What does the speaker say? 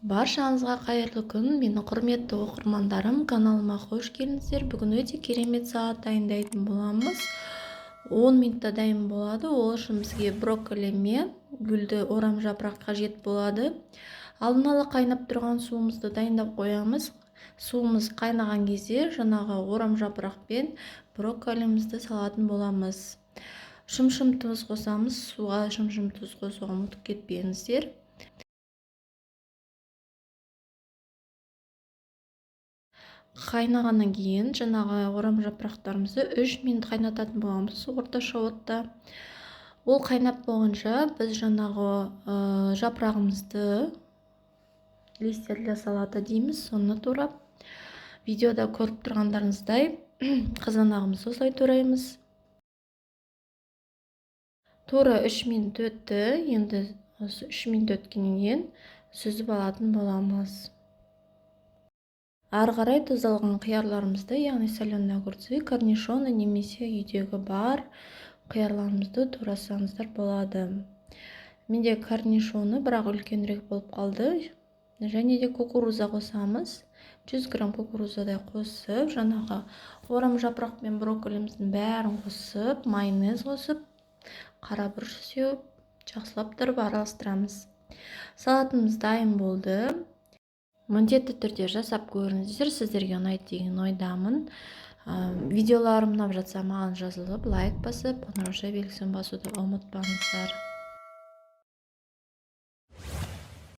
Баршаңызға қайырлы күн, менің құрметті оқырмандарым, каналыма қош келдіңіздер. Бүгін өте керемет салат дайындайтын боламыз. 10 минутта дайын болады. Ол үшін бізге брокколи мен гүлді орам жапырақ қажет болады. Алдын ала қайнап тұрған суымызды дайындап қоямыз. Суымыз қайнаған кезде жаңағы орам жапырақ пен брокколимізді салатын боламыз. Шым-шым тұз қосамыз. Суға шым-шым тұз қосуға ұмытып кетпеңіздер. Қайнағаннан кейін жаңағы орам жапырақтарымызды 3 минут қайнататын боламыз орташа отта. Ол қайнап болғанша біз жаңағы жапырағымызды, листья для салата дейміз, соны турап, видеода көріп тұрғандарыңыздай, қызанағымызды осылай тураймыз. Тура 3 минут өтті. Енді осы 3 минут өткеннен кейін сүзіп алатын боламыз. Ары қарай тұздалған қиярларымызды, яғни соленые огурцы, корнишоны немесе үйдегі бар қиярларымызды турасаңыздар болады. Менде корнишоны, бірақ үлкенірек болып қалды. Және де кукуруза қосамыз. 100 грамм кукурузадай қосып, жаңағы орам жапырақ пен брокколиміздің бәрін қосып, майонез қосып, қара бұрыш сеуіп, жақсылап тұрып араластырамыз. Салатымыз дайын болды. Міндетті түрде жасап көріңіздер, сіздерге ұнайды деген ойдамын. Видеоларым ұнап жатса, маған жазылып, лайк басып, қоңырауша белгісін басуды ұмытпаңыздар.